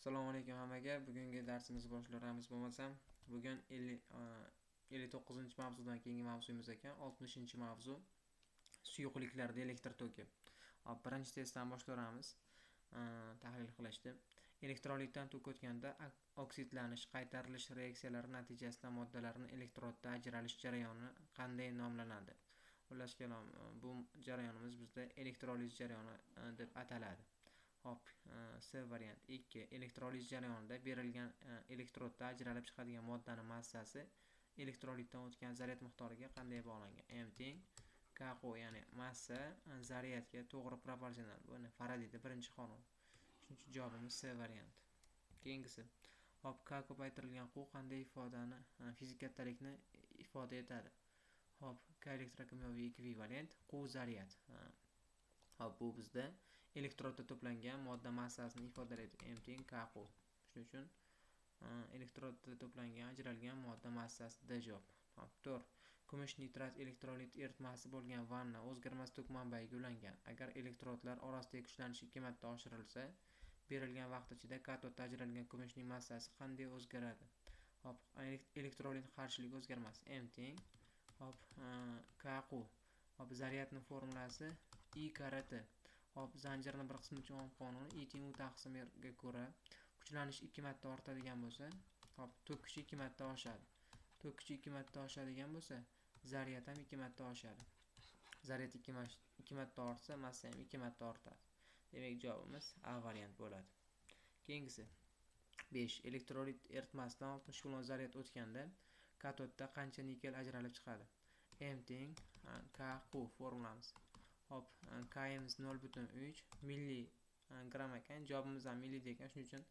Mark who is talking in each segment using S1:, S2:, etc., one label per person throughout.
S1: Assalomu alaykum hammaga. Bugungi darsimizni boshlaymiz bo'lmasam. Bugun 59-mavzudan keyingi mavzuyimiz ekan, 60-mavzu. Suyuqliklarda elektr toki. Hop, birinchi testdan boshlaymiz. Tahlil qilishdi. Elektrolitdan tok o'tganda oksidlanish, qaytarilish reaksiyalari natijasida moddalarni elektrodda ajralish jarayoni qanday nomlanadi? Xullas kalom, bu jarayonimiz bizda elektroliz jarayoni deb ataladi. Hop, C variant 2. Elektroliz jarayonida berilgan elektrodda ajralib chiqadigan moddani massasi elektrolitdan o'tgan zaryad miqdoriga qanday bog'langan? M teng K Q, ya'ni massa zaryadga to'g'ri proporsional. Bu Faradayda birinchi qonun. Shuning uchun javobimiz C variant. Keyingisi. Hop, K ko'paytirilgan Q qanday ifodani, fizik kattalikni ifoda etadi? Hop, K elektrokimyoviy ekvivalent, Q zaryad. Hop, bu bizda elektrodda to'plangan modda massasini ifodalaydi. M teng K Q. Shuning uchun elektrodda to'plangan ajralgan modda massasi D javob. Hop, 4. Kumush nitrat elektrolit eritmasi bo'lgan vanna o'zgarmas tok manbaiga ulangan. Agar elektrodlar orasidagi kuchlanish 2 marta oshirilsa, berilgan vaqt ichida katodda ajralgan kumushning massasi qanday o'zgaradi? Hop, elektrolit qarshiligi o'zgarmas. M teng hop, K Q. Hop, zaryadning formulasi I karra T. Hop, zanjirni bir qismi uchun Ohm qonuni I teng U taqsim R ga ko'ra kuchlanish 2 marta ortadigan bo'lsa, hop, tok kuchi 2 marta oshadi. Tok kuchi 2 marta oshadigan bo'lsa, zaryad ham 2 marta oshadi. Zaryad 2 marta ortsa, massa ham 2 marta ortadi. Demak, javobimiz A variant bo'ladi. Keyingisi 5. Elektrolit eritmasidan 60 kulon zaryad o'tganda katodda qancha nikel ajralib chiqadi? M teng K Q formulamiz. Hop, K'imiz 0.3 milli gram ekan, javobimiz ham millida ekan, shuning uchun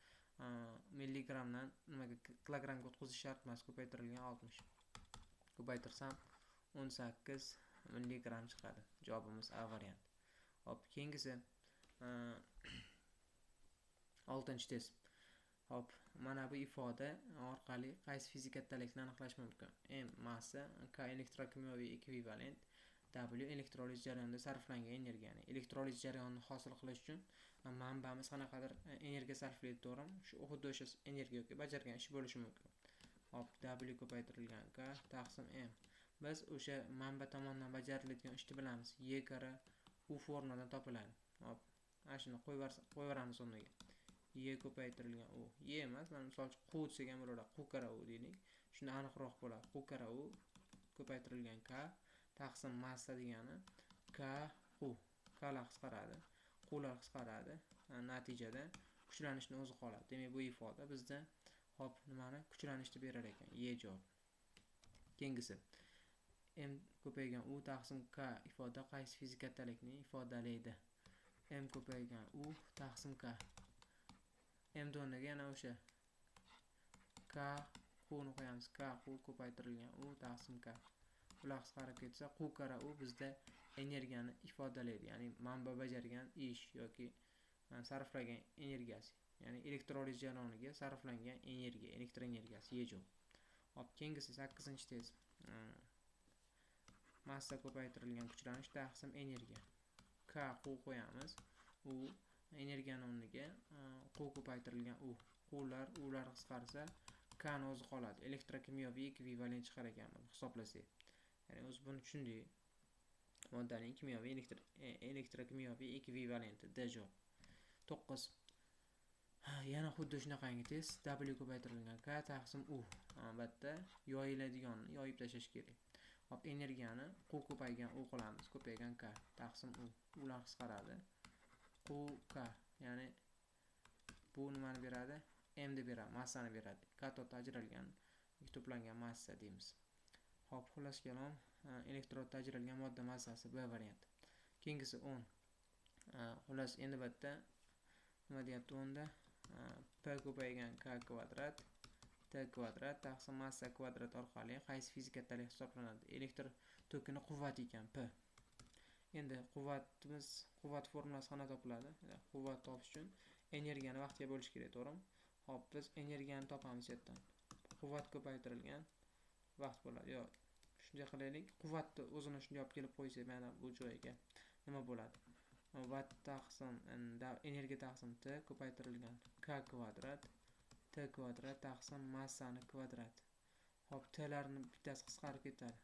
S1: milligramdan nimaga kilogrammga o'tkazish shart emas, ko'paytirilgan 60. Ko'paytirsam 18 milligram chiqadi. Javobimiz A variant. Hop, keyingisi 6-test. Hop, mana bu ifoda orqali qaysi fizik kattalikni aniqlash mumkin? M massa, K elektrokimyoviy ekvivalent, W elektroliz jarayonida sarflangan energiya. Ya'ni elektroliz jarayonini hosil qilish uchun manbamiz qanaqadir energiya sarflaydi, to'g'rimi? Shu xuddi o'sha energiya yoki bajargan ishi bo'lishi mumkin. Hop, W ko'paytirilgan K taqsim M. Biz o'sha manba tomonidan bajariladigan ishni bilamiz. E karra U formuladan topiladi. Hop, mana shuni qo'yib o'rniga. E ko'paytirilgan U. E emas, mana misol uchun Q desak ham bo'laveradi. Q karra U deylik. Shunda aniqroq bo'ladi. Q karra U ko'paytirilgan K taqsim massa degani K Q. Klar qisqaradi. Qlar qisqaradi. Natijada kuchlanishni o'zi qoladi. Demak, bu ifoda bizda hop nimani kuchlanishni berar ekan. E javob. Keyingisi M ko'paygan U taqsim K ifoda qaysi fizik kattalikni ifodalaydi? M ko'paygan U taqsim K. M o'rniga yana o'sha K Q ni qo'yamiz. K Q ko'paytirilgan U taqsim K. Ular qisqarib ketsa, Q karra U bizda energiyani ifodalaydi. Ya'ni manba bajargan ish yoki sarflagan energiyasi. Ya'ni elektroliz jarayoniga sarflangan energiya, elektr energiyasi E javob. Hop, keyingisi 8-test. Massa ko'paytirilgan kuchlanish taqsim energiya. K Q qo'yamiz. U energiyani o'rniga Q ko'paytirilgan U. Qlar, Ular qisqarsa, K ni o'zi qoladi. Elektrokimyoviy ekvivalent chiqar ekan buni hisoblasak. Ya'ni o'zi buni tushundik. Moddaning kimyoviy elektrokimyoviy ekvivalenti D javob. 9. Yana xuddi shunaqangi test. W ko'paytirilgan K taqsim U. Albatta, yoyiladiganni yoyib tashlash kerak. Hop, energiyani Q ko'paygan U qilamiz. Ko'paygan K taqsim U. Ular qisqaradi. Q K, ya'ni bu nimani beradi? M deb beradi, massani beradi. Katodda ajralgan, to'plangan massa deymiz. Hop, xullas kalom, elektrodda ajralgan modda massasi B variant. Keyingisi 10. Xullas, endi bu yerda nima deyapti 10da? P ko'paygan K kvadrat T kvadrat taqsim massa kvadrat orqali qaysi fizik kattalik hisoblanadi? Elektr tokini quvvati ekan P. Endi quvvatimiz, quvvat formulasi qanday topiladi? Quvvat topish uchun energiyani vaqtga bo'lish kerak, to'g'rimi? Hop, biz energiyani topamiz bu yerdan. Quvvat ko'paytirilgan vaqt bo'ladi. Yo, shunday qilaylik. Quvvatni o'zini shunday olib kelib qo'ysak, mana bu joyiga nima bo'ladi? Watt taqsim energiya taqsim T ko'paytirilgan K kvadrat T kvadrat taqsim massani kvadrat. Hop, T'larni bittasi qisqarib ketadi.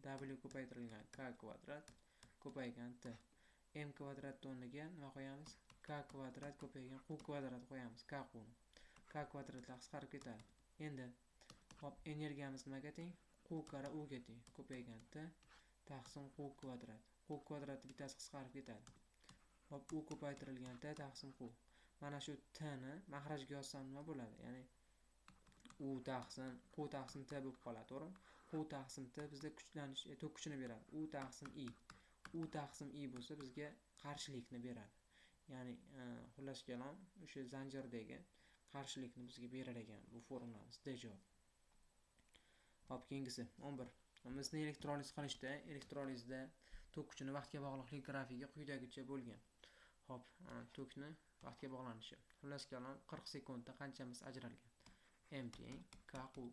S1: W ko'paytirilgan K kvadrat ko'paygan T. M kvadrat o'rniga nima qo'yamiz? K kvadrat ko'paygan Q kvadrat qo'yamiz. K Qni. K kvadratlar qisqarib ketadi. Endi hop, energiyamiz nimaga teng? Q karra U ga teng. Ko'paygan T taqsim Q kvadrat. Q kvadratni bittasi qisqarib ketadi. Hop, U ko'paytirilgan T taqsim Q. Mana shu T ni maxrajga yozsam nima bo'ladi? Ya'ni U taqsim Q taqsim T bo'lib qoladi, to'g'rimi? Q taqsim T bizda kuchlanish, tok kuchini beradi. U taqsim I. U taqsim I bo'lsa bizga qarshilikni beradi. Ya'ni xullas kalom o'sha zanjirdagi qarshilikni bizga berar ekan bu formulamiz. D javob. Hop, keyingisi 11. Misni elektroliz qilishda, elektrolizda tok kuchini vaqtga bog'liqlik grafigi quyidagicha bo'lgan. Hop, tokni vaqtga bog'lanishi. Xullas kalom 40 sekundda qancha mis ajralgan? M teng K Q.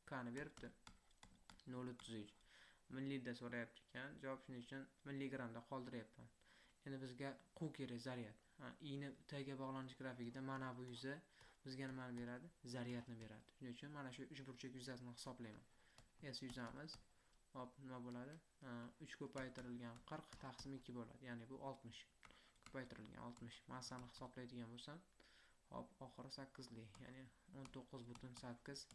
S1: K ni beribdi. 0.33 millilda so'rayapti ekan. Javob shuning uchun milligramda qoldiryapman. Endi bizga Q kerak, zaryad. I ni T ga bog'lanish grafikida mana bu yuza bizga nimani beradi? Zaryadni beradi. Shuning uchun mana shu uchburchak yuzasini hisoblayman. S yuzamiz. Hop, nima bo'ladi? 3 ko'paytirilgan 40 taqsim 2 bo'ladi. Ya'ni bu 60. Ko'paytirilgan 60. Massani hisoblaydigan bo'lsam, hop, oxiri 8lik, ya'ni 19.8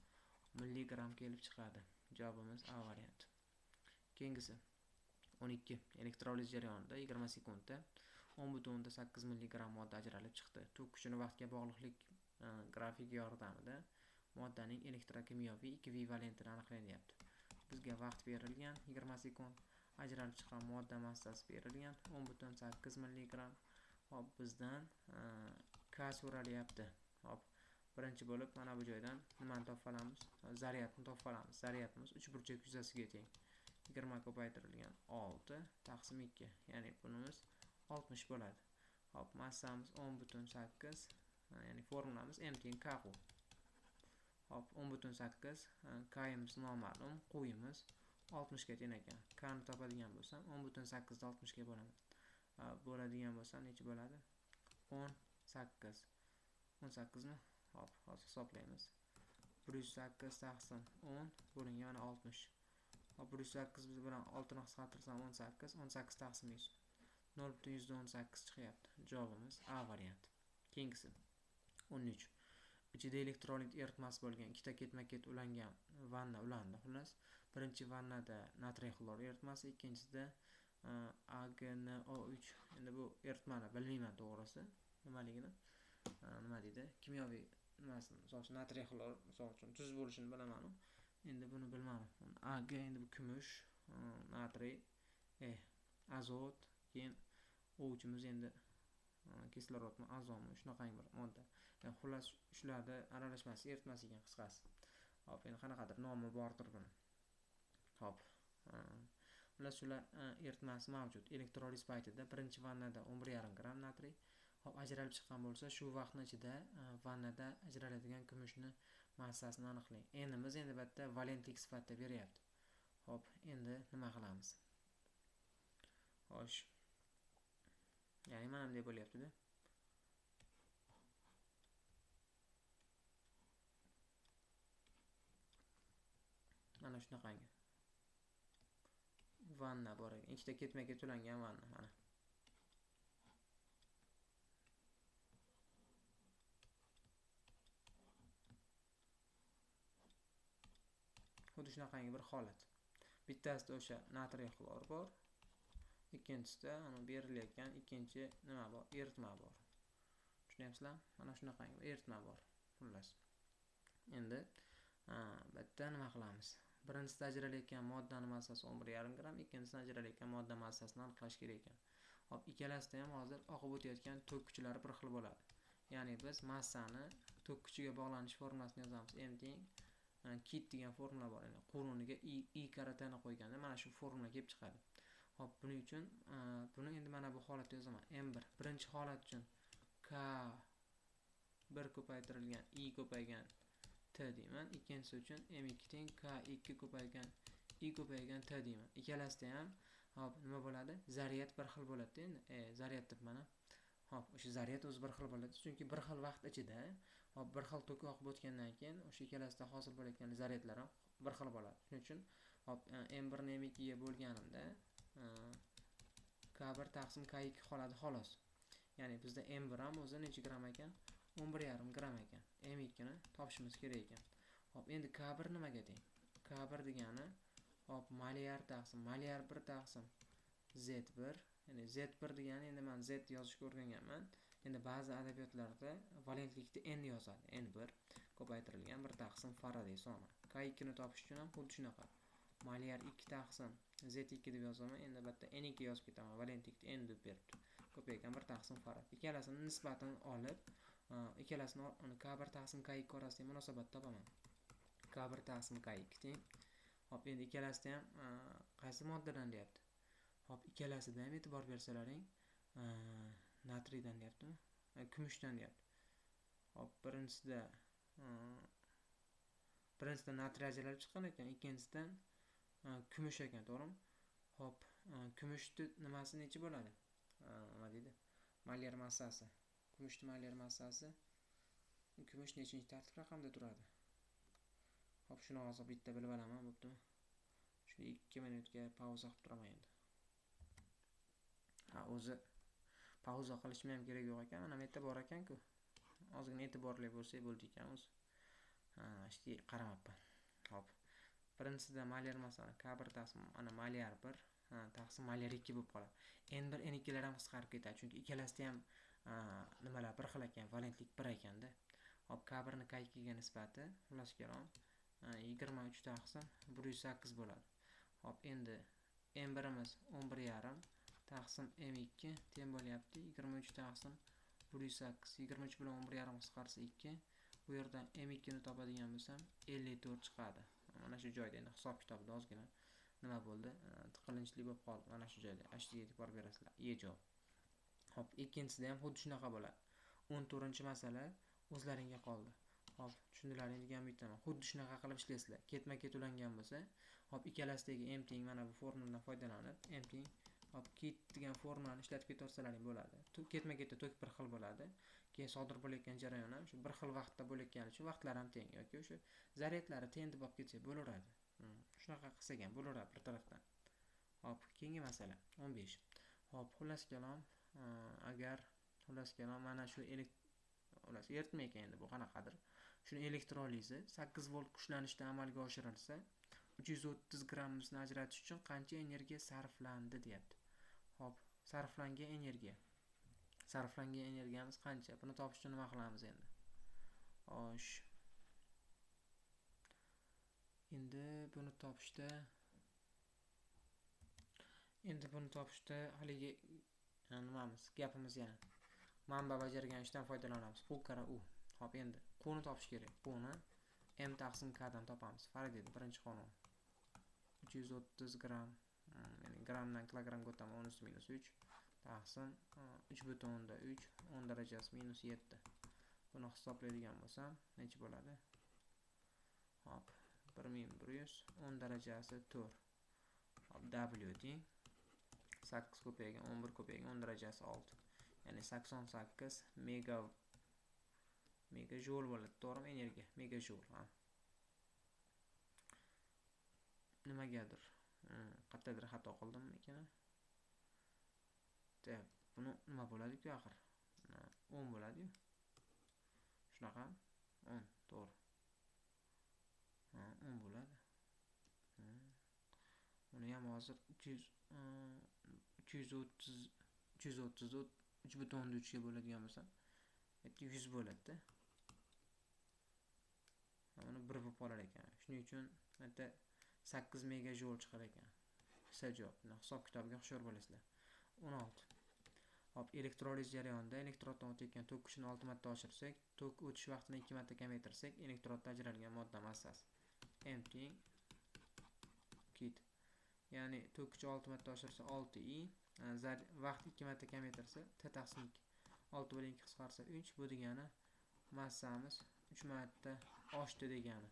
S1: milligram kelib chiqadi. Javobimiz A varianti. Keyingisi 12. Elektroliz jarayonida 20 sekundda 10.8 milligram modda ajralib chiqdi. Tok kuchini vaqtga bog'liqlik grafiki yordamida moddaning elektrokimyoviy ekvivalentini aniqlang deyapti. Bizga vaqt berilgan 20 sekund, ajralib chiqqan modda massasi berilgan 10.8 milligram. Hop, bizdan K so'ralyapti. Hop, birinchi bo'lib mana bu joydan nimani topib olamiz? Zaryadni topib olamiz. Zaryadimiz uchburchak yuzasiga teng. 20 ko'paytirilgan 6 taqsim 2, ya'ni bunimiz 60 bo'ladi. Hop, massamiz 10.8, ya'ni formulamiz M teng K Q. Hop, 10.8, K'imiz noma'lum, Q'imiz 60 ga teng ekan. K ni topadigan bo'lsam 10.8 ni 60 ga bo'laman. Bo'ladigan bo'lsam necha bo'ladi? 18. 18 mi? Hop, hozir hisoblaymiz. 108 taqsim 10 bo'lingan 60. Hop, 108 bilan 6 ni qisqartirsam 18, 18 taqsim 100. 0.18 chiqyapti. Javobimiz A varianti. Keyingisi 13. Ichida elektrolit eritmasi bo'lgan ikkita ketma-ket ulangan vanna ulandi. Xullas, birinchi vannada natriy xlor eritmasi, ikkinchisida AgNO3. Endi bu eritmani bilmayman to'g'risi nimaligini. Nima deydi? Kimyoviy nimasini, misol uchun natriy xlor, misol uchun tuz bo'lishini bilaman. Endi buni bilmadim. Ag endi bu kumush, natriy, azot, keyin O3imiz endi kislorodmi, azonmi, shunaqangi bir modda. Yani xullas shularda aralashmasi, eritmasi ekan qisqasi. Hop, endi qanaqadir nomi bordir buni. Hop, xullas shular eritmasi mavjud. Elektroliz paytida birinchi vannada 11,5 gramm natriy, hop, ajralib chiqqan bo'lsa, shu vaqtning ichida vannada ajraladigan kumushni massasini aniqlang. Endi biz endi bu yerda valentlik sifatida beryapti. Hop, endi nima qilamiz? Xo'sh. Ya'ni mana bunday bo'lyapti-da. Mana shunaqangi vanna bor ekan. Ikkita ketma-ket ulangan vanna mana. Xuddi shunaqangi bir holat. Bittasida o'sha natriy xlor bor, ikkinchisida ana berilayotgan ikkinchi nima bor? Eritma bor. Tushunyapsizlarmi? Mana shunaqangi bir eritma bor. Xullas. Endi bu yerda nima qilamiz? Birinchisida ajralayotgan moddaning massasi 11,5 gramm, ikkinchisida ajralayotgan modda massasini aniqlash kerak ekan. Hop, ikkalasida ham hozir oqib o'tayotgan tok kuchlari bir xil bo'ladi. Ya'ni biz massani tok kuchiga bog'lanish formulasini yozamiz. M teng kit degan formula bor. Ya'ni quruniga I karra T ni qo'yganda mana shu formula kelib chiqadi. Hop, buning uchun buni endi mana bu holatda yozaman. M1 birinchi holat uchun K 1 ko'paytirilgan I ko'paygan T deyman. Ikkinchisi uchun M2 teng K2 ko'paygan I ko'paygan T deyman. Ikkalasida ham Hop, nima bo'ladi? Zaryad bir xil bo'ladi endi. Zaryad deb mana. Hop, o'sha zaryad o'zi bir xil bo'ladi, chunki bir xil vaqt ichida, hop, bir xil tok oqib o'tgandan keyin o'sha ikkalasida hosil bo'layotgan zaryadlar ham bir xil bo'ladi. Shuning uchun, hop, M1 ni M2 ga bo'lganimda K1 taqsim K2 qoladi xolos. Ya'ni bizda M1 ham o'zi necha gram ekan? 11,5 gram ekan. M2 ni topishimiz kerak ekan. Hop, endi K1 nimaga teng? K1 degani, hop, molyar taqsim molyar 1 taqsim Z1, ya'ni Z1 degani endi men Z yozishga o'rganganman. Endi ba'zi adabiyotlarda valentlikda N yozadi. N1 ko'paytirilgan 1 taqsim Faraday soni. K2 ni topish uchun ham xuddi shunaqa. Molyar 2 taqsim Z2 deb yozaman. Endi albatta N2 yozib ketaman. Valentlikda N deb beribdi. Ko'paygan 1 taqsim farad. Ikkalasini nisbatini olib, ikkalasini K1 taqsim K2 orasidagi munosabat topaman. K1 taqsim K2 teng. Hop, endi ikkalasida ham qaysi moddadan deyapti? Hop, ikkalasida ham e'tibor bersalaring, natriydan deyaptimi? Kumushdan deyapti. Hop, birinchisida natriy ajralib chiqqan ekan, ikkinchisidan kumush ekan, to'g'rimi? Hop, kumushni nimasi necha bo'ladi? Nima deydi? Molyar massasi. Kumushni molyar massasi. Kumush nechinchi tartib raqamda turadi? Hop, shuni hozir bitta bilib olaman, bo'ptimi? Shuni 2 minutga pauza qilib turaman endi. Ha, o'zi pauza qilishim ham kerak yo'q ekan. Mana bu yerda bor ekan-ku. Ozgina e'tiborli bo'lsak bo'ldi ekan o'zi. Ha, ishga qaramabman. Hop. Birinchisida molyar massani K1 taqsim ana molyar 1, ha, taqsim molyar 2 bo'lib qoladi. N1, N2 lar ham qisqarib ketadi, chunki ikkalasida ham nimalar bir xil ekan, valentlik 1 ekanda. Hop, K1 ni K2 ga nisbati, xullas kalom, 23 taqsim 108 bo'ladi. Hop, endi M1imiz 11,5 taqsim M2 teng bo'lyapti 23 taqsim 108. 23 bilan 11,5 qisqarsa 2. Bu yerdan M2 ni topadigan bo'lsam 54 chiqadi. Mana shu joyda endi hisob kitobida ozgina nima bo'ldi? Tiqilinchlik bo'lib qoldi. Mana shu joyda ashtiga e'tibor berasizlar. E javob. Hop, ikkinchisida ham xuddi shunaqa bo'ladi. 14-masala o'zlaringga qoldi. Hop, tushundilaring degan umiddaman. Xuddi shunaqa qilib ishlaysizlar. Ketma-ket ulangan bo'lsa, hop, ikkalasidagi M teng mana bu formuladan foydalanib, M teng, hop, kit degan formulani ishlatib ketaversalaring bo'ladi. Ketma-ketda tok bir xil bo'ladi. Keyin sodir bo'layotgan jarayon ham shu bir xil vaqtda bo'layotgani uchun vaqtlar ham teng yoki o'sha zaryadlari teng deb olib ketsak bo'laveradi. Shunaqa qilsak ham bo'laveradi bir tarafdan. Hop, keyingi masala 15. Hop, xullas kalom, agar xullas kalom mana shu xullas eritma ekan endi bu qanaqadir. Shuni elektrolizi 8 volt kuchlanishda amalga oshirilsa, 330 gramm misni ajratish uchun qancha energiya sarflandi deyapti. Hop, sarflangan energiya. Sarflangan energiyamiz qancha? Buni topish uchun nima qilamiz endi? Xo'sh. Endi buni topishda haligi nimamiz, gapimiz yana manba bajargan ishdan foydalanamiz. Q karra U. Hop, endi Q ni topish kerak. Q ni M taqsim K dan topamiz. Faradayning birinchi qonuni. 330 gram, ya'ni grammdan kilogrammga o'taman, 10 minus 3 taqsim 3,3 10 darajasi minus 7. Buni hisoblaydigan bo'lsam, necha bo'ladi? Hop, 1100 10 darajasi 4. Hop, W teng 8 ko'paygan 11 ko'paygan 10 darajasi 6. Ya'ni 88 megajoul bo'ladi, to'g'rimi? Energiya megajoul, ha. Nimagadir qayerdadir xato qildimmikin? Tak, buni nima bo'ladi-ku axir? 10 bo'ladi-yu. Shunaqa? 10, to'g'ri. Ha, 10 bo'ladi. Uni ham hozir 330, 330 3,3 ga bo'ladigan bo'lsa, 100 bo'ladi-da. Uni 1 bo'lib qolar ekan. Shuning uchun bitta 8 megajoul chiqar ekan. Qisqa javob. Buni hisob kitobiga hushyor bo'lasizlar. 16. Hop, elektroliz jarayonida elektroddan o'tayotgan tok kuchini 6 marta oshirsak, tok o'tish vaqtini 2 marta kamaytirsak, elektrodda ajralgan modda massasi M teng kit. Ya'ni tok kuchi 6 marta oshirsa 6 I, vaqt 2 marta kamaytirsa T taqsim 2. 6 bilan 2 qisqarsa 3, bu degani massamiz 3 marta oshdi degani.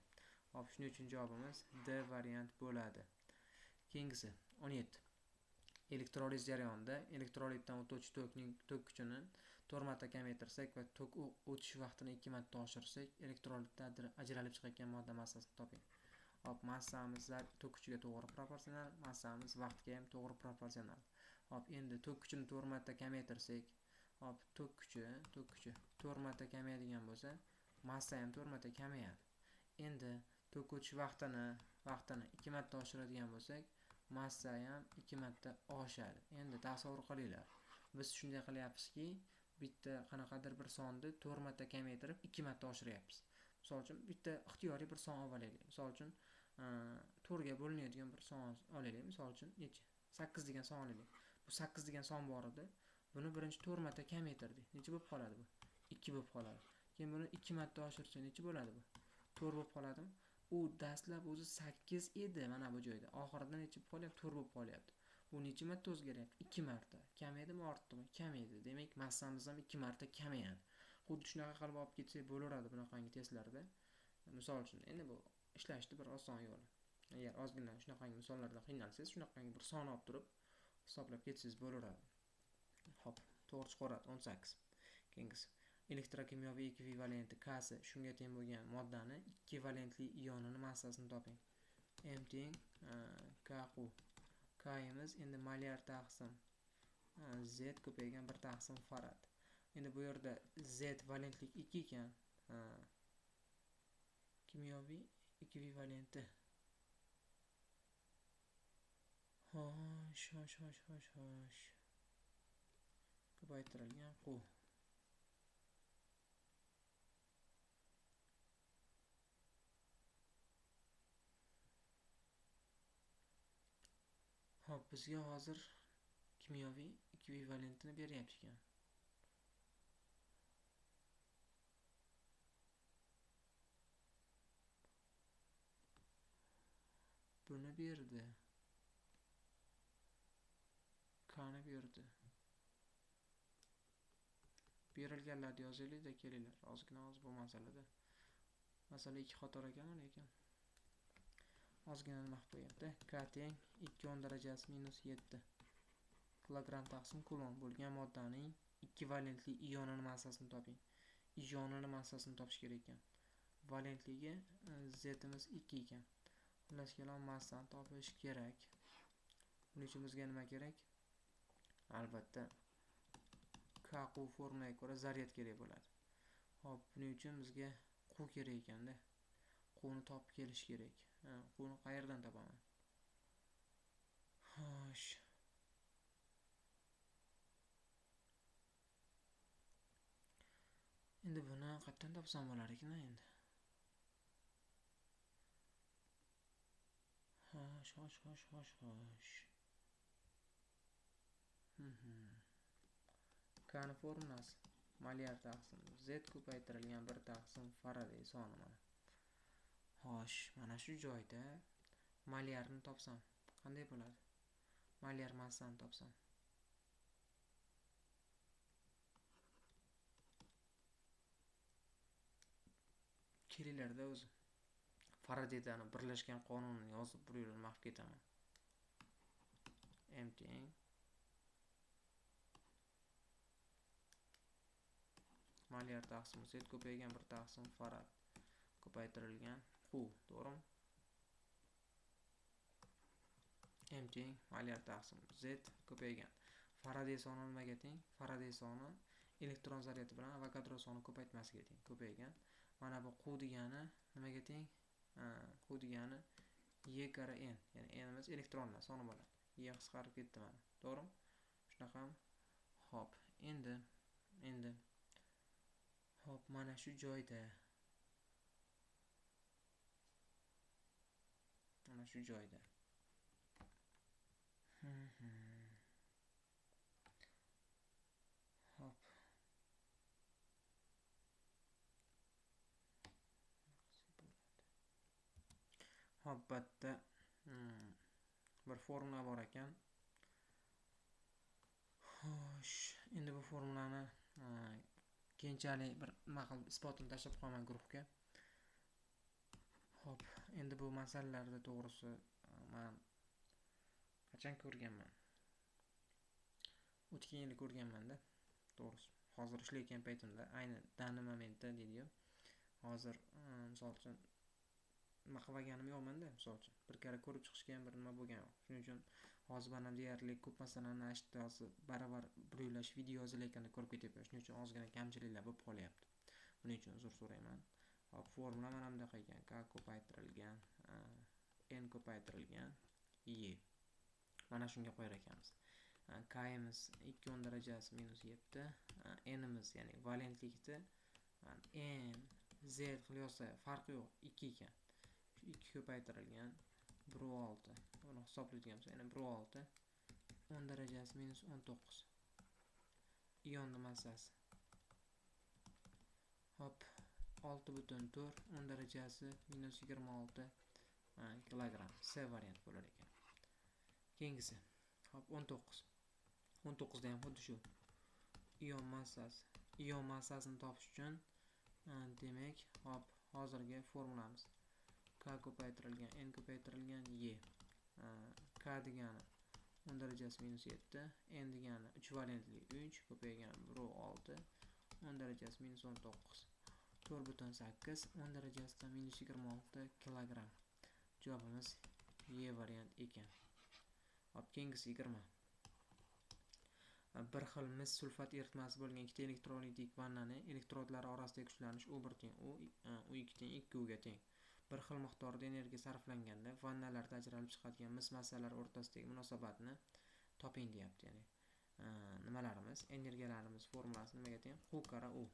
S1: Hop, shuning uchun javobimiz D variant bo'ladi. Keyingisi 17. Elektroliz jarayonida elektrolitdan o'tuvchi tokning tok kuchini 4 marta kamaytirsak va tok o'tish vaqtini 2 marta oshirsak, elektrolitda ajralib chiqayotgan modda massasini toping. Hop, massamiz tok kuchiga to'g'ri proporsional, massamiz vaqtga ham to'g'ri proporsional. Hop, endi tok kuchini 4 marta kamaytirsak, hop, tok kuchi 4 marta kamayadigan bo'lsa, massa ham 4 marta kamayadi. Endi tok o'tish vaqtini 2 marta oshiradigan bo'lsak, massa ham 2 marta oshadi. Endi tasavvur qilinglar. Biz shunday qilyapmizki, bitta qanaqadir bir sonni 4 marta kamaytirib 2 marta oshiryapmiz. Misol uchun bitta ixtiyoriy bir son olaylik. Misol uchun 4 ga bo'linadigan bir son olaylik. Misol uchun necha? 8 degan son olaylik. Bu 8 degan son bor edi. Buni birinchi 4 marta kamaytirdik. Necha bo'lib qoladi bu? 2 bo'lib qoladi. Keyin buni 2 marta oshirsa necha bo'ladi bu? 4 bo'lib qoladimi? U dastlab o'zi 8 edi mana bu joyda. Oxirida necha bo'lib qolyapti? 4 bo'lib qolyapti. Bu necha marta o'zgaryapti? 2 marta. Kamaydimi, ortdimi? Kamaydi. Demak, massamiz ham 2 marta kamayadi. Xuddi shunaqa qilib olib ketsak bo'laveradi bunaqangi testlarda. Misol uchun, endi bu ishlashni bir oson yo'li. Agar ozgina shunaqangi misollarda qiynalsangiz, shunaqangi bir son olib turib hisoblab ketsangiz bo'laveradi. Xo'p, to'g'ri chiqaradi 18. Keyingisi elektrokimyoviy ekvivalenti K si shunga teng bo'lgan moddani 2 valentli ionini massasini toping. M teng K Q. K'imiz endi molyar taqsim Z ko'paygan 1 taqsim farad. Endi bu yerda Z valentlik 2 ekan. Kimyoviy ekvivalenti. Xo'sh, xo'sh, xo'sh, xo'sh, xo'sh. Ko'paytirilgan Q. Xo'p, bizga hozir kimyoviy ekvivalentini beryapti ekan. Buni berdi. K'ni berdi. Berilganlarni yozaylik-da, kelinglar. Ozgina hozir bu masalada. Masala 2 qator ekan, lekin ozgina nima qilib qo'yapti? K teng 2 10 darajasi minus 7 kilogramm taqsim kulon bo'lgan moddaning 2 valentli ionini massasini toping. Ionini massasini topish kerak ekan. Valentligi Z'imiz 2 ekan. Xullas kalom massani topish kerak. Buning uchun bizga nima kerak? Albatta K Q formulaga ko'ra zaryad kerak bo'ladi. Xo'p, buning uchun bizga Q kerak ekanda. Qni topib kelish kerak. Qni qayerdan topaman? Xo'sh. Endi buni qayerdan topsam bo'lar ekan endi? Xo'sh, xo'sh, xo'sh, xo'sh, xo'sh. K'ni formulasi molyar taqsim Z ko'paytirilgan 1 taqsim Faraday soni mana. Xo'sh, mana shu joyda molyarni topsam qanday bo'ladi? Molyar massani topsam. Kelinglarda o'zi Faradaydan birlashgan qonunini yozib bir yo'lini maqib ketaman. M teng molyar taqsim Z ko'paygan 1 taqsim farad ko'paytirilgan Q, to'g'rimi? M teng molyar taqsim Z ko'paygan Faraday soni nimaga teng? Faraday soni elektron zaryadi bilan Avogadro soni ko'paytmasiga teng, ko'paygan. Mana bu Q degani nimaga teng? Q degani E karra N, ya'ni N'imiz elektronlar soni bo'ladi. E qisqarib ketdi mana, to'g'rimi? Shunaqami? Xo'p, endi xo'p, mana shu joyda Xo'p. Xo'p, bu yerda bir formula bor ekan. Xo'sh, endi bu formulani keyinchalik bir nima qilib isbotini tashlab qo'yaman guruhga. Xo'p, endi bu masalalarda to'g'risi men qachon ko'rganman? O'tgan yili ko'rganman-da. To'g'risi, hozir ishlayotgan paytimda, ayni dani momentda deydi-yu. Hozir misol uchun nima qilganim yo'qmanda, misol uchun bir karra ko'rib chiqishga ham bir nima bo'lgan yo'q. Shuning uchun hozir men ham deyarli ko'p masalani eshitdi, hozir baravar bir video yozilayotganda ko'rib ketyapman. Shuning uchun ozgina kamchiliklar bo'lib qolyapti. Buning uchun uzr so'rayman. Hop, formula mana bunday ekan. K ko'paytirilgan, N ko'paytirilgan Y. Mana shunga qo'yar ekanmiz. K'imiz 2 darajasi minus 7, N'imiz ya'ni valentlikda M Z qilib yozsa farqi yo'q, 2 ekan. Shu 2 ko'paytirilgan 1.6. Buni hisoblaydigan bo'lsak, yana 1.6 10 darajasi minus 19. Ionni massasi. Hop, 6.4 10 darajasi minus 26 kilogramm. C variant bo'lar ekan. Keyingisi. Hop, 19. 19 da ham xuddi shu. Ion massasi. Ion massasini topish uchun demak, hop, hozirgi formulamiz K ko'paytirilgan N ko'paytirilgan Y. K degani 10 darajasi minus 7, N degani 3 valentli 3 ko'paygan 1.6 10 darajasi minus 19. 4.8 10 darajasidan minus 26 kilogramm. Javobimiz Y variant ekan. Hop, keyingisi 20. Bir xil mis sulfat eritmasi bo'lgan ikkita elektrolitik vannani elektrodlari orasidagi kuchlanish U1 teng U, U2 teng 2 U ga teng. Bir xil miqdorda energiya sarflanganda vannalarda ajralib chiqadigan mis massalari o'rtasidagi munosabatni toping deyapti. Ya'ni nimalarimiz, energiyalarimiz formulasi nimaga teng? Q karra U.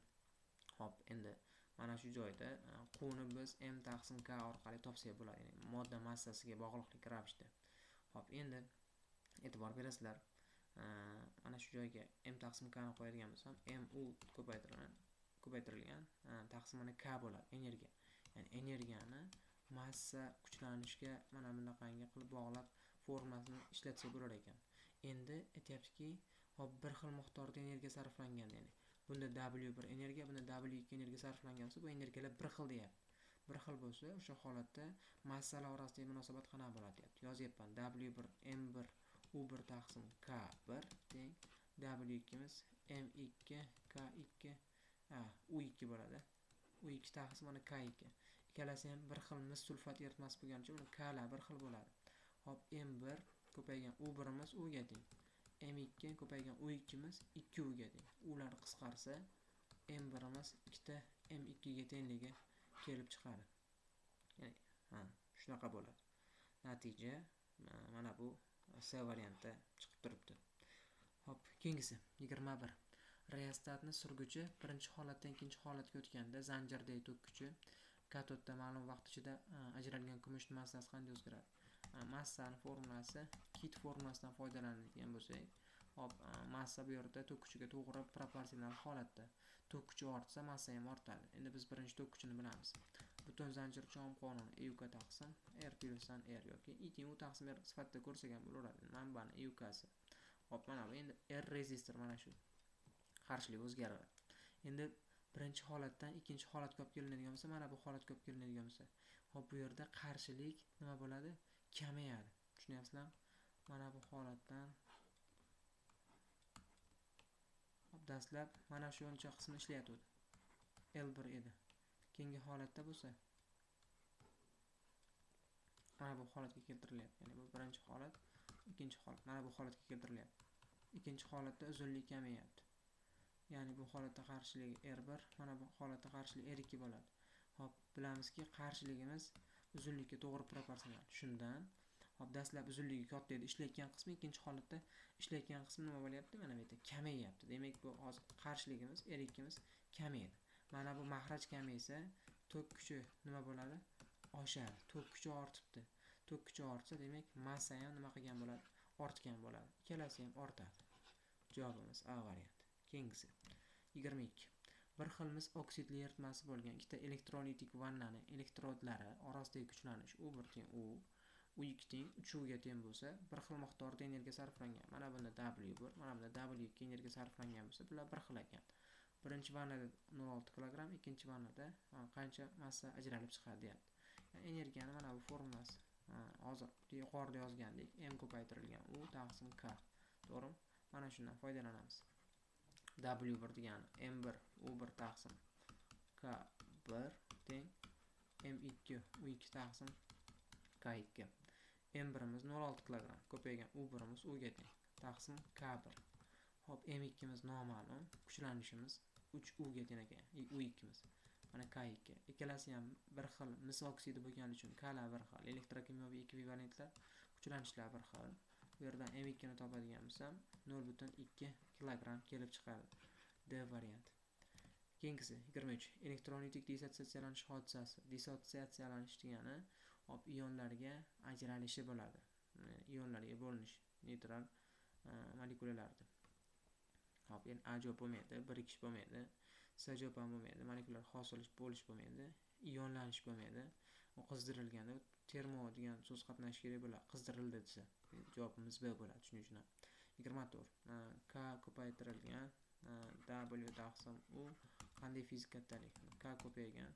S1: Hop, endi mana shu joyda Q ni biz M taqsim K orqali topsak bo'ladi, ya'ni modda massasiga bog'liqlik ravishda. Hop, endi e'tibor berasizlar. Mana shu joyga M taqsim K ni qo'yadigan bo'lsam, M U ko'paytirilgan taqsim mana K bo'ladi, energiya. Ya'ni energiyani massa kuchlanishga mana bunaqangi qilib bog'lab formulasini ishlatsak bo'lar ekan. Endi aytyaptiki, hop, bir xil miqdorda energiya sarflangan, ya'ni bunda W1 energiya, bunda W2 energiya sarflangan bo'lsa, bu energiyalar bir xil deyapti. Bir xil bo'lsa, o'sha holatda massalar orasidagi munosabat qanaqa bo'ladi deyapti. Yozyapman, W1 M1 U1 taqsim K1 teng W2miz M2 K2 U2 bo'ladi. U2 taqsim mana K2. Ikkalasi ham bir xil mis sulfat eritmasi bo'lgani uchun uni Klar bir xil bo'ladi. Hop, M1 ko'paygan U1imiz U ga teng. M2 ko'paygan U2miz 2 U ga teng. Ular qisqarsa M1imiz ikkita M2 ga tengligi kelib chiqadi. Ya'ni, ha, shunaqa bo'ladi. Natija mana bu C variantda chiqib turibdi. Hop, keyingisi 21. Reostatni surguchi birinchi holatdan ikkinchi holatga o'tganda zanjirdagi tok kuchi katodda ma'lum vaqt ichida ajralgan kumush massasi qanday o'zgaradi? Massani formulasi Kit formulasidan foydalanadigan bo'lsak, hop, massa bu yerda tok kuchiga to'g'ri proporsional holatda. Tok kuchi ortsa, massa ham ortadi. Endi biz birinchi tok kuchini bilamiz. Butun zanjir uchun qonuni E U K taqsim R plyusdan R yoki I teng U taqsim R sifatida ko'rsak ham bo'laveradi. Manbani E U K'si. Hop, mana bu endi R rezistor mana shu. Qarshilik o'zgaradi. Endi birinchi holatdan ikkinchi holatga olib kelinadigan bo'lsa, mana bu holatga olib kelinadigan bo'lsa, hop, bu yerda qarshilik nima bo'ladi? Kamayadi. Tushunyapsizlarmi? Mana bu holatdan hop, dastlab mana shu uncha qismi ishlayotdi. L1 edi. Keyingi holatda bo'lsa mana bu holatga keltirilyapti. Ya'ni bu birinchi holat, ikkinchi holat mana bu holatga keltirilyapti. Ikkinchi holatda uzunlik kamayapti. Ya'ni bu holatda qarshiligi R1, mana bu holatda qarshilik R2 bo'ladi. Hop, bilamizki, qarshiligimiz uzunlikka to'g'ri proporsional. Shundan hop, dastlab uzunligi katta edi, ishlayotgan qismi, ikkinchi holatda ishlayotgan qismi nima bo'lyapti? Mana bu yerda kamayyapti. Demak, bu hozir qarshiligimiz R2miz kamaydi. Mana bu mahraj kamaysa, tok kuchi nima bo'ladi? Oshadi. Tok kuchi ortibdi. Tok kuchi ortsa, demak, massa ham nima qilgan bo'ladi? Ortgan bo'ladi. Ikkalasi ham ortadi. Javobimiz A variant. Keyingisi 22. Bir xil mis oksidli eritmasi bo'lgan ikkita elektrolitik vannani elektrodlari orasidagi kuchlanish U1 teng U, U2 teng 3 U ga teng bo'lsa, bir xil miqdorda energiya sarflangan. Mana bunda W1, mana bunda W2 energiya sarflangan bo'lsa, bular bir xil ekan. Birinchi vannada 0.6 kilogramm, ikkinchi vannada qancha massa ajralib chiqadi deyapti. Ya'ni energiyani mana bu formulasi. Hozir yuqorida yozgandik, M ko'paytirilgan U taqsim K. To'g'rimi? Mana shundan foydalanamiz. W1 degani M1 U1 taqsim K1 teng M2 U2 taqsim K2. M1imiz 0,6 kilogramm ko'paygan U1imiz U ga teng taqsim K1. Xo'p, M2imiz noma'lum, kuchlanishimiz 3 U ga teng ekan, U2imiz. Mana K2. Ikkalasi ham bir xil mis oksidi bo'lgani uchun Klar bir xil, elektrokimyoviy ekvivalentlar, kuchlanishlar bir xil. Bu yerdan M2 ni topadigan bo'lsam 0,2 kilogramm kelib chiqadi. D variant. Keyingisi 23. Elektrolitik dissotsiatsiyalanish hodisasi. Dissotsiatsiyalanish degani hop ionlarga ajralishi bo'ladi. Ionlarga bo'linish neytral molekulalarda. Hop, endi A javob bo'lmaydi, birikish bo'lmaydi, C javob ham bo'lmaydi, molekulalar hosil bo'lish bo'lmaydi, ionlanish bo'lmaydi. U qizdirilganda termo degan so'z qatnashishi kerak bo'ladi. Qizdirildi desa, javobimiz B bo'ladi. Shuning uchun ham 24. K ko'paytirilgan W taqsim U qanday fizik kattalik? K ko'paygan.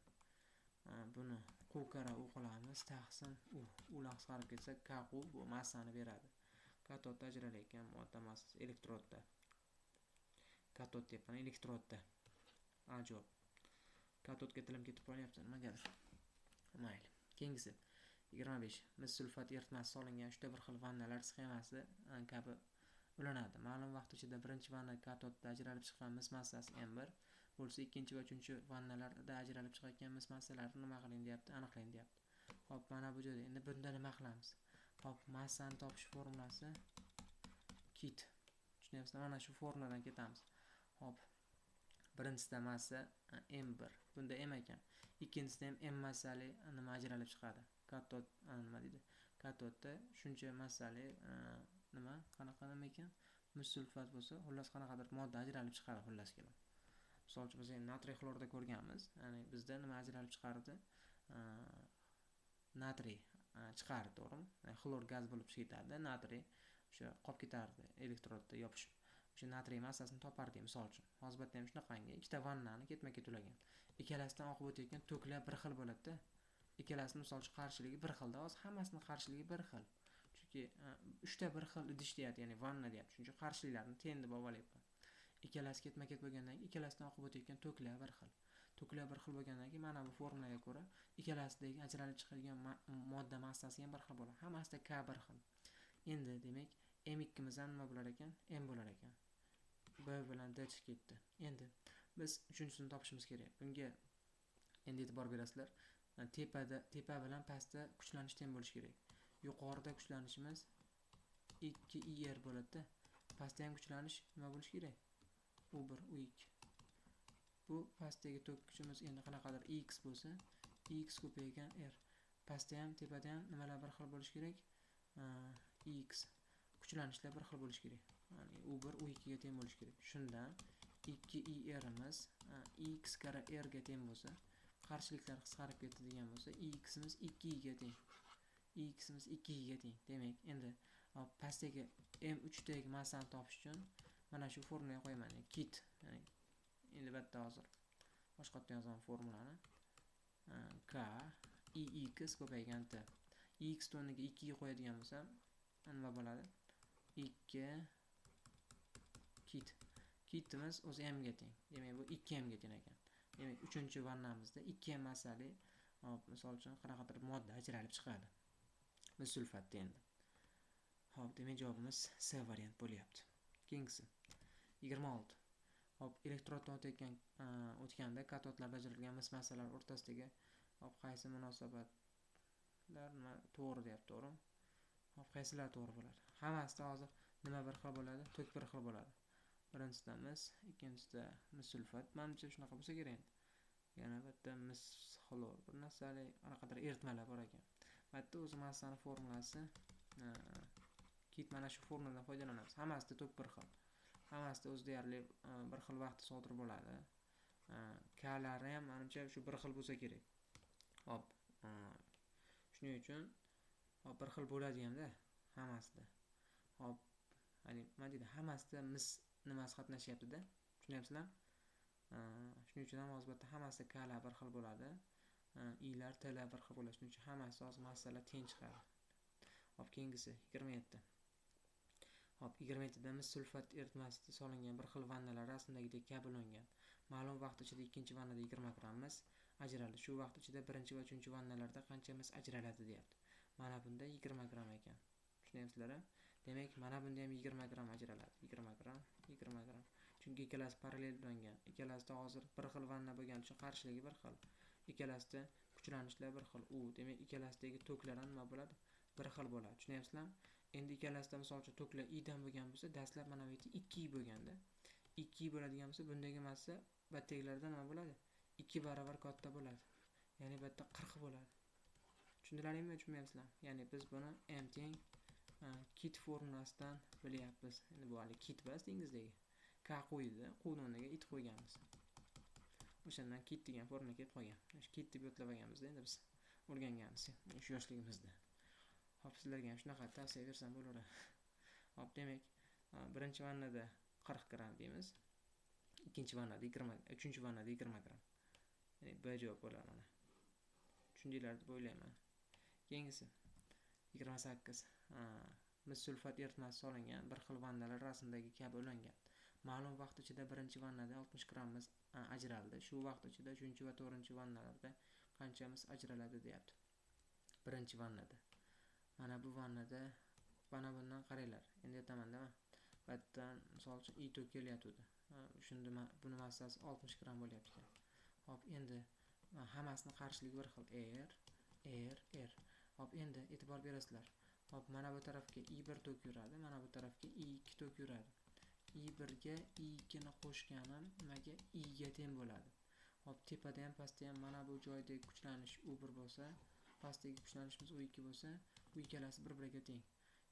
S1: Buni Q karra U qilamiz, taqsim U. Ular qisqarib ketsa K Q bu massani beradi. Katodda ajralayotgan modda massasi elektrodda. Katod deyapman, elektrodda. A javob. Katodga tilim ketib qolyapti, nimagadir. Mayli. Keyingisi 25. Mis sulfat eritmasi solingan 3 ta bir xil vannalar sxemasi kabi ulanadi. Ma'lum vaqt ichida birinchi vanna katodda ajralib chiqqan mis massasi M1 bo'lsa, ikkinchi va uchinchi vannalarda ajralib chiqayotgan mis massalarini nima qiling deyapti, aniqlang deyapti. Xo'p, mana bu joyda endi bunda nima qilamiz? Xo'p, massani topish formulasi kit. Tushunyapsizmi? Mana shu formuladan ketamiz. Xo'p, birinchisida massa M1, bunda M ekan. Ikkinchisida ham M massali nima ajralib chiqadi? Katod nima deydi? Katodda shuncha massali nima, qanaqa nima ekan? Mis sulfat bo'lsa, xullas qanaqadir modda ajralib chiqadi, xullas kalom. Misol uchun biz endi natriy xlorda ko'rganmiz. Ya'ni bizda nima ajralib chiqardi? Natriy chiqardi, to'g'rimi? Xlor gaz bo'lib ketadi, natriy o'sha qolib ketardi elektrodda yopishib. O'sha natriy massasini topardik misol uchun. Hozir bu yerda ham shunaqangi ikkita vannani ketma-ket ulagan. Ikkalasidan oqib o'tayotgan toklar bir xil bo'ladi-da. Ikkalasini misol uchun qarshiligi bir xilda, hozir hammasining qarshiligi bir xil. Chunki 3 ta bir xil idish deyapti, ya'ni vanna deyapti. Shuning uchun qarshiliklarni teng deb olyapman. Ikkalasi ketma-ket bo'lgandan keyin ikkalasidan oqib o'tayotgan toklar bir xil. Toklar bir xil bo'lgandan keyin mana bu formulaga ko'ra ikkalasidagi ajralib chiqadigan modda massasi ham bir xil bo'ladi. Hammasida K bir xil. Endi demak M2imiz ham nima bo'lar ekan? M bo'lar ekan. B bilan D chiqib ketdi. Endi biz uchinchisini topishimiz kerak. Bunga endi e'tibor berasizlar. Tepa bilan pastda kuchlanish teng bo'lishi kerak. Yuqorida kuchlanishimiz 2 IR bo'ladi-da. Pastda ham kuchlanish nima bo'lishi kerak? U1, U2. Bu pastdagi tok kuchimiz endi qanaqadir X bo'lsa, X ko'paygan R. Pastda ham, tepada ham nimalar bir xil bo'lishi kerak? X kuchlanishlar bir xil bo'lishi kerak. Ya'ni U1 U2 ga teng bo'lishi kerak. Shundan 2 IRimiz X karra R ga teng bo'lsa, qarshiliklar qisqarib ketdi degan bo'lsa, Ximiz 2 ga teng. Ximiz 2 ga teng. Demak, endi pastdagi M3 dagi massani topish uchun mana shu formulaga qo'yaman. Ya'ni kit, ya'ni endi bu yerda hozir boshqatdan yozaman formulani. K I X ko'paygan T. X o'rniga 2 ga qo'yadigan bo'lsam, nima bo'ladi? 2 kit. Kitimiz o'zi M ga teng. Demak, bu 2 M ga teng ekan. Demak, 3-chi vannamizda 2 M massali, hop, misol uchun qanaqadir modda ajralib chiqadi. Mis sulfatda endi. Hop, demak javobimiz C variant bo'lyapti. Keyingisi 26. Hop, elektroddan o'tganda katodlarda ajralgan mis massalar o'rtasidagi hop qaysi munosabatlar nima to'g'ri deyapti, to'g'rimi? Hop, qaysilar to'g'ri bo'ladi? Hammasida hozir nima bir xil bo'ladi? Tok bir xil bo'ladi. Birinchisida mis, ikkinchisida mis sulfat. Menimcha shunaqa bo'lsa kerak endi. Yana bu yerda mis xlor, bir narsali qanaqadir eritmalar bor ekan. Bu yerda o'zi massani formulasi kit, mana shu formuladan foydalanamiz. Hammasida tok bir xil. Hammasida o'zi deyarli bir xil vaqtda sodir bo'ladi. K'lari ham menimcha shu bir xil bo'lsa kerak. Hop, shuning uchun hop bir xil bo'ladi hamda hammasida. Hop, ya'ni nima deydi? Hammasida mis nimasi qatnashyapti-da. Tushunyapsizlarmi? Shuning uchun ham hozir bu yerda hammasida K'lar bir xil bo'ladi. I'lar, T'lar bir xil bo'ladi. Shuning uchun hammasi hozir massalar teng chiqadi. Hop, keyingisi 27. Hop, 27 da mis sulfat eritmasida solingan bir xil vannalar rasmdagidek kabi ulangan. Ma'lum vaqt ichida ikkinchi vannada 20 gramm mis ajraldi. Shu vaqt ichida birinchi va uchinchi vannalarda qancha mis ajraladi deyapti. Mana bunda 20 gramm ekan. Tushunyapsizlar-a? Demak, mana bunda ham 20 gramm ajraladi. 20 gramm, 20 gramm. Chunki ikkalasi parallel ulangan. Ikkalasida hozir bir xil vanna bo'lgani uchun qarshiligi bir xil. Ikkalasida kuchlanishlar bir xil. U, demak, ikkalasidagi toklar ham nima bo'ladi? Bir xil bo'ladi. Tushunyapsizlarmi? Endi ikkalasida misol uchun toklar I dan bo'lgan bo'lsa, dastlab mana bu yerda 2 I bo'lganda, 2 I bo'ladigan bo'lsa, bundagi massa battaklardan nima bo'ladi? 2 barobar katta bo'ladi. Ya'ni bu yerda 40 bo'ladi. Tushundilaringmi, tushunmayapsizlarmi? Ya'ni biz buni M teng kit formulasidan bilyapmiz. Endi bu hali kit emas, dengizdagi. K qo'ydi, quvni o'rniga it qo'yganmiz. O'shandan kit degan formula kelib qolgan. O'sha kit deb yodlab olganmiz endi biz o'rganganmiz o'sha yoshligimizda. Hop, sizlarga ham shunaqa tavsiya bersam bo'laveradi. Hop, demak, birinchi vannada 40 gramm deymiz. Ikkinchi vannada 20, uchinchi vannada 20 gramm. Ya'ni B javob bo'ladi mana. Tushundinglar deb o'ylayman. Keyingisi 28. Mis sulfat eritmasi solingan bir xil vannalar rasmdagi kabi ulangan. Ma'lum vaqt ichida birinchi vannada 60 gramm mis ajraldi. Shu vaqt ichida uchinchi va to'rtinchi vannalarda qancha mis ajraladi deyapti. Birinchi vannada. Mana bu vannada, mana bundan qaranglar. Endi aytaman-da, bu yerdan misol uchun I tok kelyapti. Shunda buni massasi 60 gramm bo'lyapti ekan. Hop, endi hammasini qarshiligi bir xil. R, R, R. Hop, endi e'tibor berasizlar. Hop, mana bu tarafga I1 tok yuradi, mana bu tarafga I2 tok yuradi. I1 ga I2 ni qo'shganim nimaga? I ga teng bo'ladi. Hop, tepada ham pastda ham mana bu joydagi kuchlanish U1 bo'lsa, pastdagi kuchlanishimiz U2 bo'lsa, bu ikkalasi bir-biriga teng.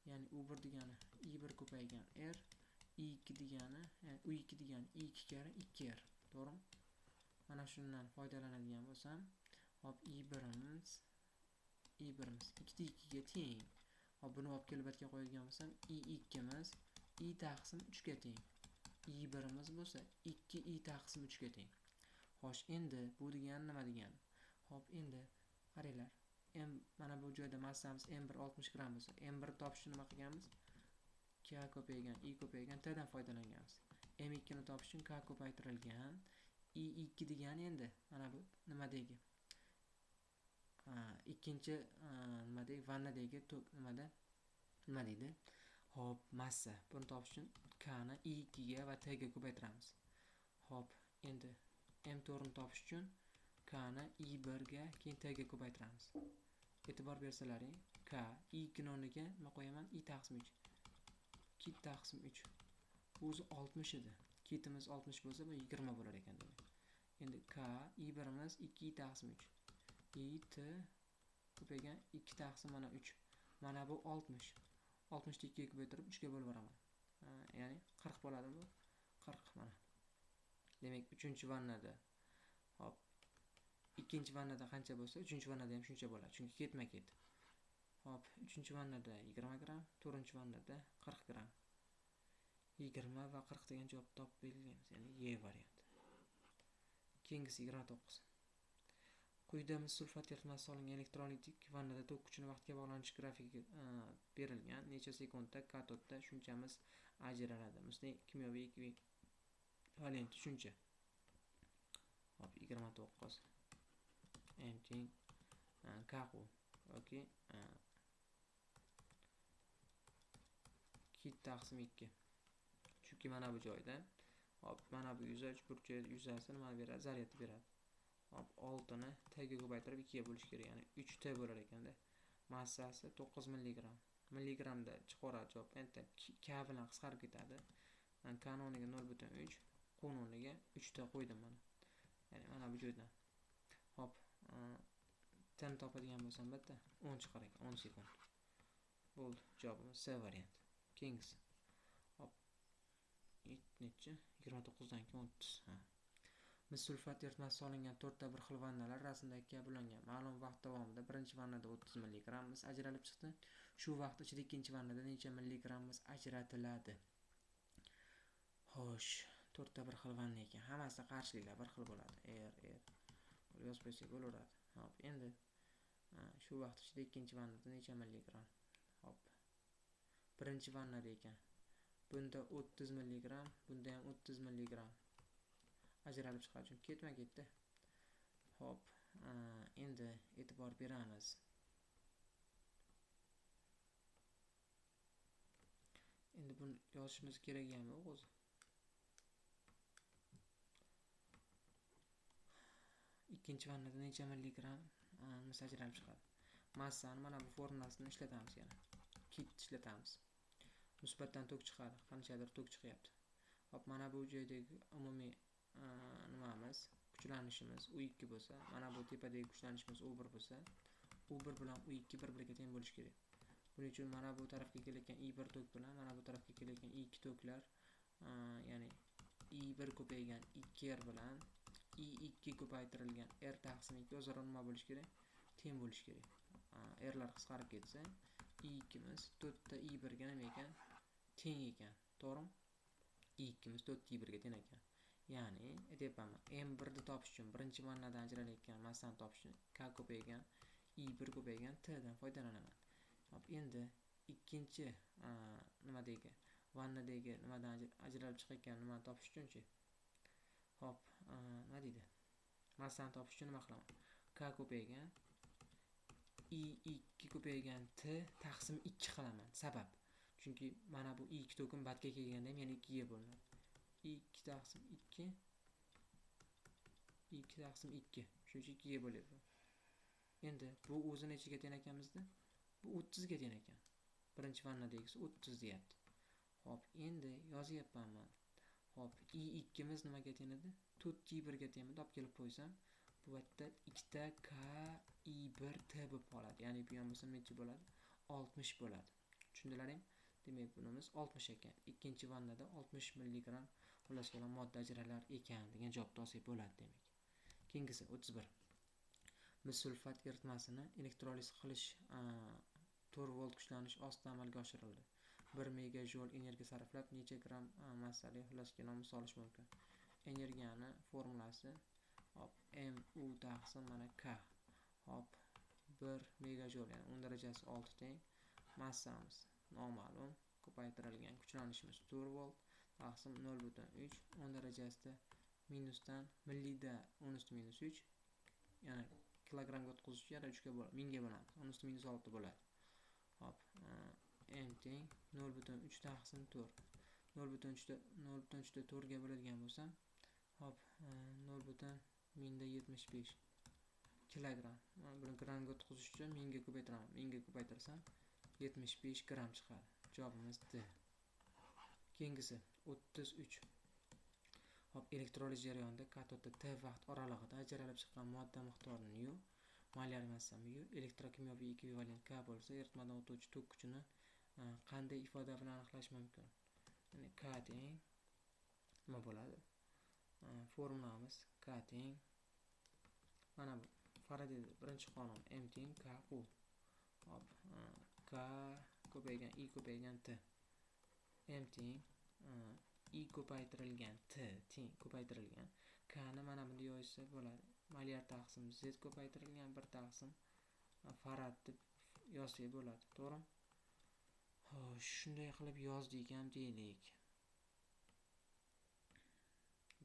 S1: Ya'ni U1 degani I1 ko'paygan R, I2 degani, ya'ni U2 degani I2 karra 2R, to'g'rimi? Mana shundan foydalanadigan bo'lsam, hop, I1imiz 2 2 ga teng. Hop, buni olib kelib batga qo'yadigan bo'lsam, I2imiz I taqsim 3 ga teng. I1imiz bo'lsa 2 I taqsim 3 ga teng. Xo'sh, endi bu degani nima degani? Hop, endi qaranglar. M mana bu joyda massamiz M1 60 gramm bo'lsa, M1 topish uchun nima qilganmiz? K ko'paygan, I ko'paygan, T dan foydalanganmiz. M2 ni topish uchun K ko'paytirilgan, I2 degani endi mana bu nimadagi? Ikkinchi nimadagi vannadagi tok nimada? Nima deydi? Hop, massa. Buni topish uchun K ni I2 ga va T ga ko'paytiramiz. Hop, endi M4 ni topish uchun K ni I1 ga, keyin T ga ko'paytiramiz. E'tibor bersalaring, K I2 ni o'rniga nima qo'yaman? I taqsim 3. Kit taqsim 3. O'zi 60 edi. Kitimiz 60 bo'lsa, bu 20 bo'lar ekan demak. Endi K I1imiz 2 I taqsim 3. I T ko'paygan 2 taqsim mana 3. Mana bu 60. 60 ni 2 ga ko'paytirib 3 ga bo'lib boraman. Ya'ni 40 bo'ladi bu. 40 mana. Demak, 3-chi vannada, hop, ikkinchi vannada qancha bo'lsa, 3-chi vannada ham shuncha bo'ladi, chunki ketma-ket. Hop, 3-chi vannada 20 gramm, 4-chi vannada 40 gramm. 20 va 40 degan javob topib belgilaymiz, ya'ni E varianti. Keyingisi 29. Quyida mis sulfat eritmasi solingan elektrolitik vannada tok kuchini vaqtga bog'lanish grafigi berilgan. Necha sekundda katodda shuncha mis ajraladi. Misning kimyoviy ekvivalenti shuncha. Hop, 29. M teng K Q yoki kit taqsim 2. Chunki mana bu joyda, hop, mana bu yuza uchburchak yuzasi nimani beradi? Zaryadni beradi. Hop, 6 ni T ga ko'paytirib 2 ga bo'lish kerak, ya'ni 3 T bo'lar ekanda. Massasi 9 milligramm. Milligramda chiqaradi javob. Endi K bilan qisqarib ketadi. Men K o'rniga 0.3, Q o'rniga 3 T qo'ydim mana. Ya'ni mana bu joydan. Hop, T ni topadigan bo'lsam bitta 10 chiqar ekan, 10 sekund. Bo'ldi, javobimiz C variant. Keyingisi. Hop. Nechi? 29 dan keyin 30. Ha. Mis sulfat eritmasi solingan 4 ta bir xil vannalar rasmdagi kabi ulangan. Ma'lum vaqt davomida birinchi vannada 30 milligramm mis ajralib chiqdi. Shu vaqt ichida ikkinchi vannada necha milligramm mis ajratiladi? Xo'sh, 4 ta bir xil vanna ekan. Hammasi qarshiliklar bir xil bo'ladi. R, R. Yozib qo'ysak bo'laveradi. Hop, endi shu vaqt ichida ikkinchi vannada necha milligramm? Hop. Birinchi vannada ekan. Bunda 30 milligram, bunda ham 30 milligram ajralib chiqadi, chunki ketma-ketda. Xo'p, endi e'tibor beramiz. Endi buni yozishimiz kerak ham yo'q o'zi. Ikkinchi vannada necha milligram nimasi ajralib chiqadi? Massani mana bu formulasini ishlatamiz yana. Kit ishlatamiz. Musbatdan tok chiqadi, qanchadir tok chiqyapti. Hop, mana bu joydagi umumiy nimamiz, kuchlanishimiz U2 bo'lsa, mana bu tepadagi kuchlanishimiz U1 bo'lsa, U1 bilan U2 bir-biriga teng bo'lishi kerak. Buning uchun mana bu tarafga kelayotgan I1 tok bilan mana bu tarafga kelayotgan I2 toklar, ya'ni I1 ko'paygan 2R bilan I2 ko'paytirilgan R taqsim 2 o'zaro nima bo'lishi kerak? Teng bo'lishi kerak. Rlar qisqarib ketsa, I2miz 4 ta I1 ga nima ekan? Teng ekan. To'g'rimi? I2miz 4 ta I1 ga teng ekan. Ya'ni aytyapman, M1 ni topish uchun birinchi vannadan ajralayotgan massani topish uchun K ko'paygan I1 ko'paygan T dan foydalanaman. Hop, endi ikkinchi nimadagi vannadagi nimadan ajralib chiqayotgan nimani topish uchunchi? Hop, nima deydi? Massani topish uchun nima qilaman? K ko'paygan I2 ko'paygan T taqsim 2 qilaman. Sabab, chunki mana bu I2 to'kin batga kelganda ham yana 2 ga bo'linadi. I2 taqsim 2, I2 taqsim 2, shuning uchun 2 ga bo'lyapti. Endi bu o'zi nechaga teng ekan bizda? Bu 30 ga teng ekan. Birinchi vannadagisi 30 deyapti. Xo'p, endi yozyapman men. Xo'p, I2miz nimaga teng edi? 4 I1 ga teng edi. Olib kelib qo'ysam, bu yerda 2 ta K I1 T bo'lib qoladi. Ya'ni bu ham bo'lsa necha bo'ladi? 60 bo'ladi. Tushundilaring? Demak, bunimiz 60 ekan. Ikkinchi vannada 60 milligram xullas kalom modda ajralar ekan degan javobni olsak bo'ladi demak. Keyingisi 31. Mis sulfat eritmasini elektroliz qilish 4 volt kuchlanish ostida amalga oshirildi. 1 megajoul energiya sarflab necha gram massali xullas kalom mis olish mumkin? Energiyani formulasi hop MU taqsim mana K. Hop 1 megajoul, ya'ni 10 darajasi 6 teng massamiz noma'lum ko'paytirilgan kuchlanishimiz 4 volt taqsim 0.3 10 darajasida minusdan millida 10 usti minus 3, ya'ni kilogramga o'tkazish uchun yana 3 ga bo'ladi, 1000 ga bo'lamiz, 10 usti minus 6 bo'ladi. Hop, M teng 0.3 taqsim 4. 0.3 ta 4 ga bo'ladigan bo'lsam, hop, 0.1075 kilogram. Buni grammga o'tkazish uchun 1000 ga ko'paytiraman. 1000 ga ko'paytirsam 75 gram chiqadi. Javobimiz D. Keyingisi 33. Hop, elektroliz jarayonida katodda T vaqt oralig'ida ajralib chiqqan modda miqdori nu, molyar massa mu, elektrokimyoviy ekvivalent K bo'lsa, eritmadan o'tuvchi tok kuchini qanday ifoda bilan aniqlash mumkin? Ya'ni K teng nima bo'ladi? Formulamiz K teng mana bu Faraday birinchi qonun M teng K U. Hop, K ko'paygan I ko'paygan T. M teng I ko'paytirilgan T teng ko'paytirilgan K ni mana bunda yozsa bo'ladi. Molyar taqsim Z ko'paytirilgan 1 taqsim farad deb yozsak bo'ladi, to'g'rimi? Xo'sh, shunday qilib yozdik ham deylik.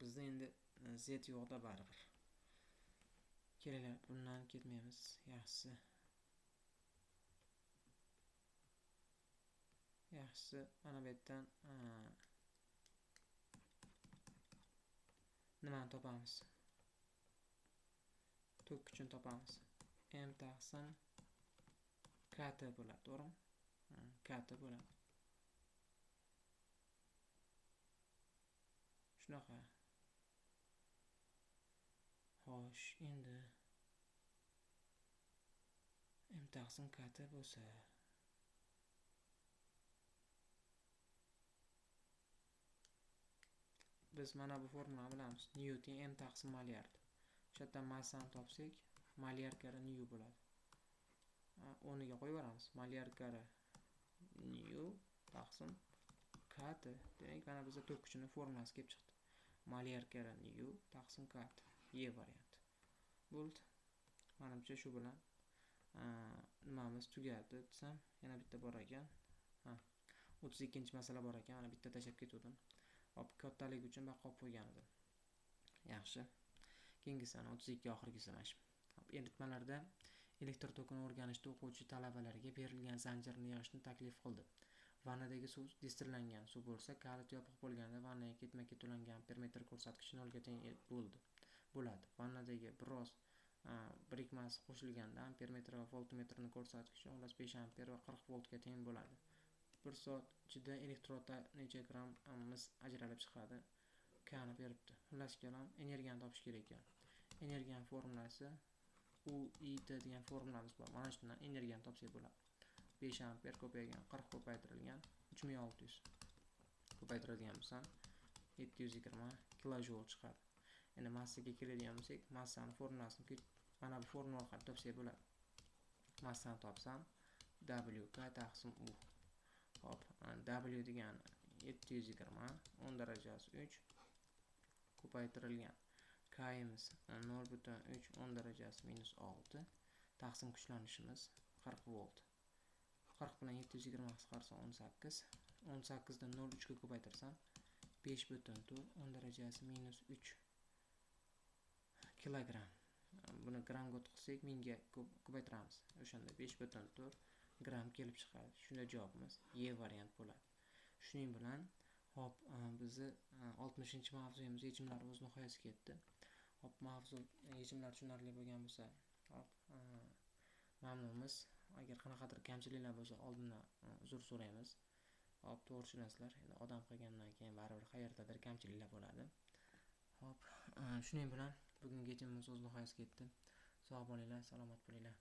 S1: Bizda endi Z yo'qda baribir. Kelinglar, bundan ketmaymiz. Yaxshisi. Yaxshisi mana bu yerdan nimani topamiz? Tok kuchini topamiz. M taqsim KT bo'ladi, to'g'rimi? KT bo'ladi. Shunaqa. Xo'sh, endi M taqsim KT bo'lsa, biz mana bu formulani bilamiz. Nu teng M taqsim molyard. O'sha yerdan massani topsak, molyar karra nu bo'ladi. O'rniga qo'yib yuboramiz. Molyar karra nu taqsim KT. Demak, mana bizda tok kuchini formulasi kelib chiqdi. Molyar karra nu taqsim KT. E varianti. Bo'ldi. Menimcha shu bilan nimamiz tugadi desam, yana bitta bor ekan. Ha, 32-masala bor ekan, mana bitta tashlab ketgandim. Hop, kattalik uchun baqa olib qo'ygan edim. Yaxshi. Keyingisi ana 32 oxirgisi mana shu. Hop, eritmalarda elektr tokini o'rganishda o'quvchi talabalarga berilgan zanjirni yig'ishni taklif qildi. Vannadagi suv distillangan suv bo'lsa, kalit yopiq bo'lganda vannaga ketma-ket ulangan ampermetr ko'rsatkichi 0 ga teng bo'ladi. Vannadagi biroz birikmasi qo'shilganda ampermetr va voltmetrni ko'rsatkichi xullas 5 amper va 40 voltga teng bo'ladi. 1 soat ichida elektrodda necha gramm mis ajralib chiqadi? Kani beribdi. Xullas kalom, energiyani topish kerak ekan. Energiyaning formulasi U I T degan formulamiz bor. Mana shundan energiyani topsak bo'ladi. 5 amper ko'paygan 40 ko'paytirilgan 3600 ko'paytiradigan bo'lsam 720 kilojoul chiqadi. Endi massaga keladigan bo'lsak, massani formulasini mana bu formula orqali topsak bo'ladi. Massani topsam W K taqsim U. Hop, W degani 720 10 darajasi 3 ko'paytirilgan K'imiz 0.3 10 darajasi minus 6 taqsim kuchlanishimiz 40 volt. 40 bilan 720 qisqarsa 18. 18 dan 0.3 ga ko'paytirsam 5.4 10 darajasi minus 3 kilogramm. Buni grammga o'tkazsak 1000 ga ko'paytiramiz. O'shanda 5.4 gramm kelib chiqadi. Shunda javobimiz E variant bo'ladi. Shuning bilan hop, bizni 60-mavzuyimiz yechimlari o'z nihoyasiga yetdi. Hop, mavzu yechimlari tushunarli bo'lgan bo'lsa, hop, mamnunmiz. Agar qanaqadir kamchiliklar bo'lsa, oldindan uzr so'raymiz. Hop, to'g'ri tushunasizlar. Endi odam qilgandan keyin baribir qayerdadir kamchiliklar bo'ladi. Hop, shuning bilan bugungi yechimimiz o'z nihoyasiga yetdi. Sog' bo'linglar, salomat bo'linglar.